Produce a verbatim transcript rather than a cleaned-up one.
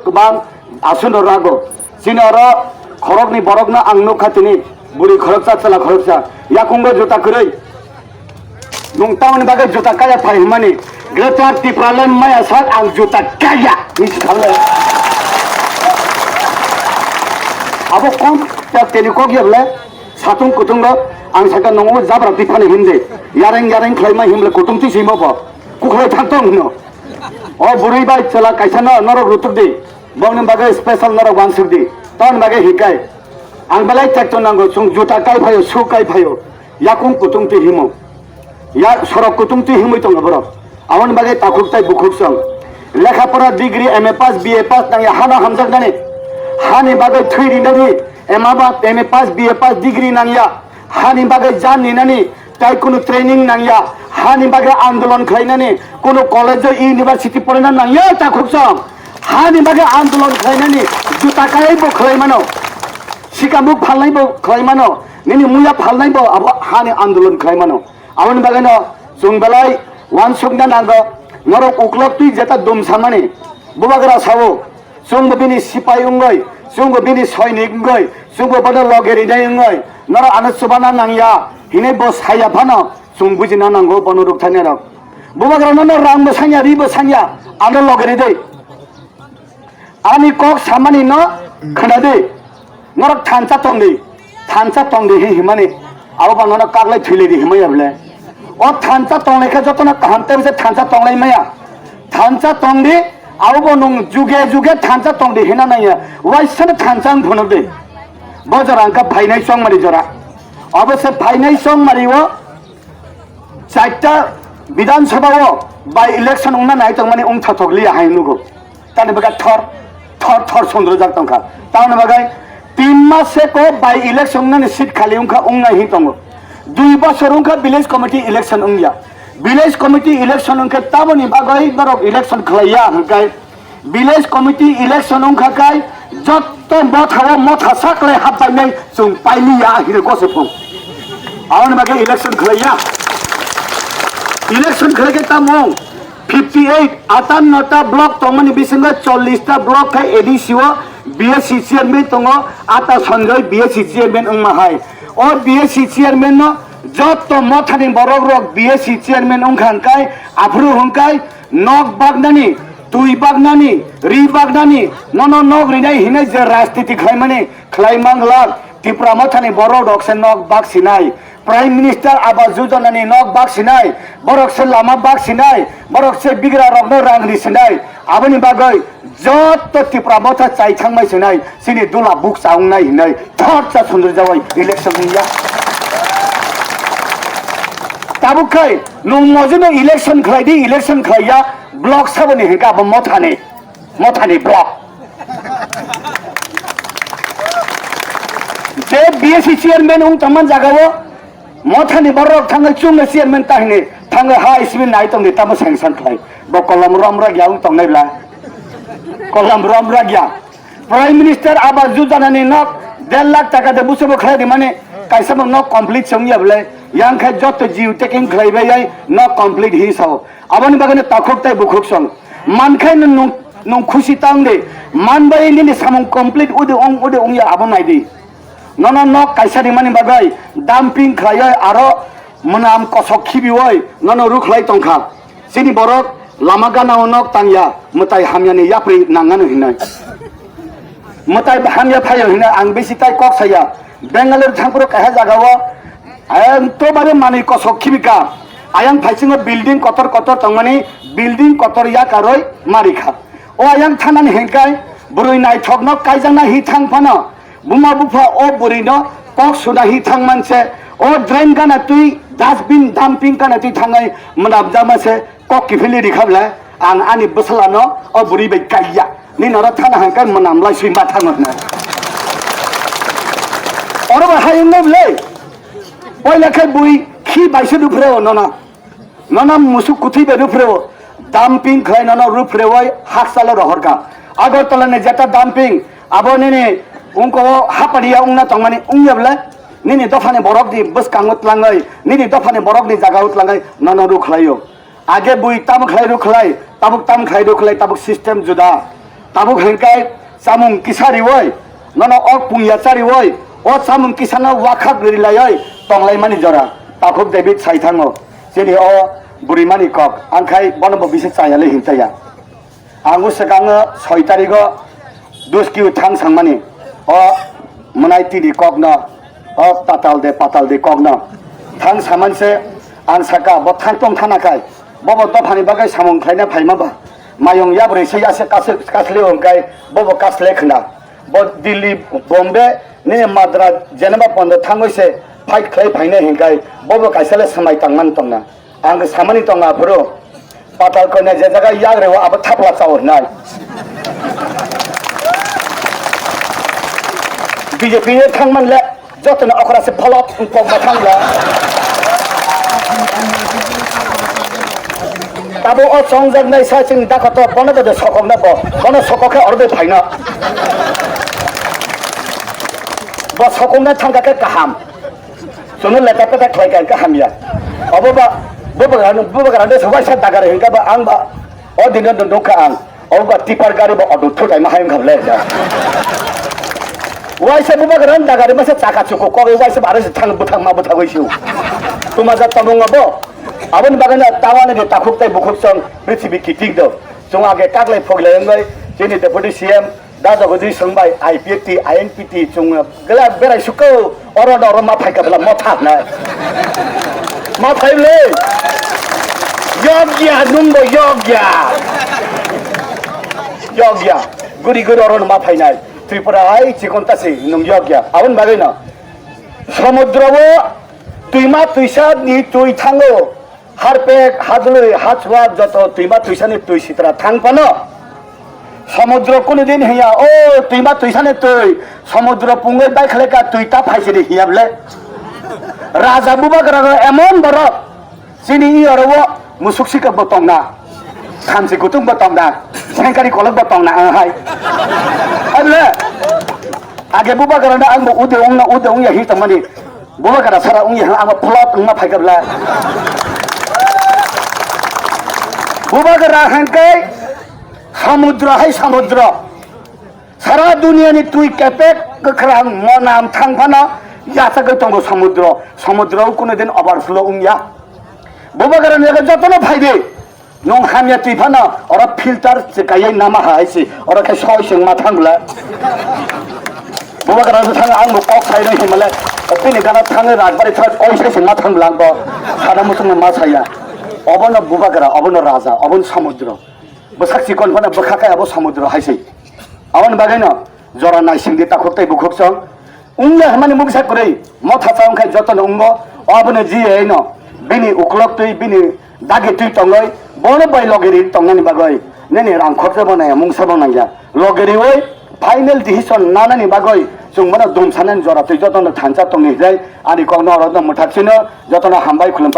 Kwbang aswkno rago. Chini oro khoroknwi borokno ang nukha tini, bwrwi khoroksa, chwla khoroksa. Yakungo juta kwrwi. Nwng tamoni bagwi juta kaya phai hwnmani? Greater Tipraland maya sak ang juta kaya hinwi si thanglai. Abo kom tak teni kok ya bwle? Satung kutung rok ang saka nongo jabra twi phani himdi. Yareng yareng khlaima himle kutung twi simo bo. Kukhlai thang tong hino. O bwrwi bai chwla kaisa no norok rutuk di. Bongni bagwi special norok wansuk di. Ton bagwi hikai. Ang belai tekto nango, chwng juta kai phaio, su kai phaio. Yakung kutung twi himo. Ya sorok kutung twi himwi tongo borok. Aboni bagwi takhuk tai bukhuk song. Lekha pora degree M A pass, B A pass nangya hano hamjaknani. Hani bagwi thwi rinani M A ba, M A pass, B A pass degree nangya. Hani bagwi jan ninani tai kunu training nangya. Hani bagwi andolon khlainani kunu college o, university porina nangya takhuk song. Hani bagwi andolon khlainani juta kai bo khlai mano. Sikamuk phalnai bo khlai mano. Nini muya phalnai bo abo hani andolon khlai mano. Aboni bagwino chwng belai wansukna nango, norok uklok twi jeta dum samani. Bubagra sao, chwngbo bini sipai wngwi, chwngbo bini soinik wngwi, chwngbo bono loge rinai wngwi, norok ano chubana nangya hinwi bo saya phano chwng bujina nango bono rwkthainairok. Bubagrano no rangbo sanya, ribo sanya, ano loge ridwi. Ani kok samani no khna di. Norok thansa tong di. Thansa tong di hi himani. Abo ba nono kaglai thwilai di himaya bole. O thansa tonglai khe jotono kaham tei bisa thansa tonglai maya. Thansa tong di. Abo bo nung juge juge thansa tong di hina nangya. Waisano thansa wng phunuk di. Bo jora wngkha phainai chongmari jora. Obo se phainai chongmari o Chaita Bidhan Sabha o by election wngna nai tongmani wngtha thok liya hai nugo. Tani bwkha thor, thor, thor sundrujak tongkha. Tamoni bagwi tin mas se ko by election wngnani seat khali wngkha, wngnai hin tongo. Dui bosor wngkha village committee election wngya. Village committee election wngkha tamoni bagwi norok election khlaiya hwnkhe Village committee election wngkha kai jotto mothao motha saklai hapbainai chwng pailiya hino gose phung. Aboni bagwi election khlaiya. Election khlai khe tamo fifty eight, atanno ta block tongmani bisingo chollish ta block khai A D C o B S C chairman tongo, ata Sanjoy B S C chairman wngma hai. O B S C chairman no jotto mothani borok rok B S C chairman wngkha hwnkhe aphuru hwnkhe nok baknani, twi baknani, ri baknani, nono nok rinai hinwi je rajniti khlaimani, khlai manglak. Tipra mothani borok rok se nok bak sinai, Prime Minister Awas Yojana ni nok bak sinai, borok se lama bak sinai, borok se bigra rokno rang ri sinai. Aboni bagwi jotto Tipra motha chai thangmai sinai, chini dula bukcha wngnai hinwi thorsa sundri jawai election wngya. Tabuk khai nwng mojino election khlai di, election khlaiya, block saboni hwnkha abo mothani, mothani block. Je B S C chairman wng tongman jagao mothani borok thangwi chwngno chairman tahini thangwi ha isimi nai tongdi tamo sanction khlai. Bo kolom rom rok ya wng tongnai bla. Kolom rom rok ya. Prime Minister Awas Yojana ni nok der lakh taka de busubo khlai di mani kaisa bo nok complete se wngya bwle. Yang khai jotto jiu taking khlai bai ai nok complete hi sao. Aboni bagwi no takhuk tai bukhuk song. Man khai no nung, nung khusi tang de. Man bai nini samung complete udi ong, udi ongya abo nai di. Nono nok kaisa rimani bagwi dumping khlaiwi aro mwnam kosok khibiwi nono rukhlai tongkha. Chini borok lama gana o nok tangya, mwtai hamyani yapri nangano hinwi. Mwtai hamya phaio hinwi ang bisi tai kok saya. Bangalore thangphuru kaisa jagao ang to bare manwi kosok khibika. Ayang phaisingo building kotor kotor tongmani, building kotor yakarwi marikha. O ayang thanani hengkai bwrwi naithokno kaijakna hi thang phano. Buma bupha o bwrwino kok suna hi thang manse, o drain gana twi, dustbin dumping gana twi thangai mwnamjama se kok kiphilwi rikha bwle, ang ani bwsalano o bwrwi bai kaiya. Nini oro thana hangkai mwnam lai swi ma thango hwnwi. Oro bai hayung nai bwle. Poila khe bui khi bai se duphure o nono. Nono musuk kuthwi bai ruphreo, dumping khlai nono ruphreoi hakchalo rohorkha. Agartala ni jeta dumping, abo nini ungko o hapadiya wngna tongmani wngya bwle, nini dophani borok ni bwskango tlangwi, nini dophani borok ni jaga o tlangwi nono rukhlaio. Age bui tamo khlai rukhlai, tabuk tamo khlai rukhlai, tabuk system juda. Tabuk hwnkhai chamung kisa riwi, nono ok pungya chariwi, o chamung kisano wakhak rilaiwi tonglaimani jora. Takhuk David sai thango, chini o burimani kok, angkhai bono bo bisi chayali hintaya. Ang o swkango soi tarigo Duskiu thang sangmani, o mwnai tini kokno, o tatal de patal de kokno thang samanse ang saka bo thang tong thana khai, bobo dophani bagwi samung khlaina phaima ba, mayung yabrwi se yase kasli hwnkhe bobo kasle khna. Bo Delhi, Bombay, nini Madras, Geneva pondo thangwi se fight khlai phainai hwnkhe bobo kaisa le swmai tangmani tongna. Ang samani tongo aphuru, patal koina je jaga yagreo abo thapla chao hwnai. B J P ni thangman le jotono okra se pholok wng kok ma thangla. Tabo o chongjaknai sa chwng dakhato bono bodo sokokna bo, bono sokok khe oro de phaina. Bo sokokna thangkha khe kaham. Chwngno leta peta khlai kha hwnkhe hamya. Obo ba, bo bagra, bo bagra de waisa dagari hwnkhe ba ang ba, o dino nukha ang. Obo ba tipper gari ba auto thutai ma hayung khamle. Waisa bo bagra dagari masa chaka chuku kogwi waisa ba arasi thang bwthang ma bwthagwi siu. Tuma ja tongmung abo. Aboni bagwi no tawani de takhuk tai bukhuk song prithibi kiting do. Chwng age kaklai phoglai wngwi chini deputy C M Da Jagadish Singh bai I P F T, I N P T chwng gela berai suko, oro da oro ma phai kabla motha hwnai. Ma phai le. Yogya nungbo yogya. Yogya. Guri guri oro ma phainai. Tripura hai chikon tasi nung yogya. Aboni bagwi no. Samudra o twima twisa ni twi thango. Harpek, hadlwi, hachwak joto twima twisani twi sitra thang phano samudro kunu din hiya, o twima twisani twi, samudro pungwi bai khlai ka twi ta phaisidi hiya bwle. Raja bubagra rok emon borok, chini i oro o musuk sikok bo tongna, thamchi kutung bo tongna, sengkari kolok bo tongna ang hai. Abwle, age bubagra no ang bo ude ongna, ude ongya hi tongmani. Bubagra sara wngya hwnwi ang pholot wngma phaikha bwla. Bubagra hwnkhe samudra hai samudra. Sara duniyani twi kepek kwkhwrang monam thang phano yachagwi tongo samudra. Samudra o kunu din overflow wngya. Bubagra ni jotono phaidi. Nwng hamya twi phano oro filter chwkaiwi nama hai se, oro khe soi chwng ma thang bwla. Bubagra no thang ang bo kok sai rw himale, bini gana thangwi rajbari thang oi sai chwng ma thang bwla ang bo. Sana muchung ma saya. Obono bubagra, obono raja, obono samudro. Bwsak chikon phano bwkha khe abo samudro hai se. Aboni bagwi no jora naising di takhuk tei bukhuk song. Wngya hwnmani mungsa kwrwi motha cha wngkha jotono wngo. Obono jiyaino bini uklok twi bini dagi twi tongwi bono bai logeri tongnani bagwi nini rang khorsa bo nangya mungsa bo nangya. Logeriwi final decision nanani bagwi chwng bono dumsanani jora twi jotono thansa tongni hwnwi ani kokno oro mwthak chino jotono hambai khulumbai.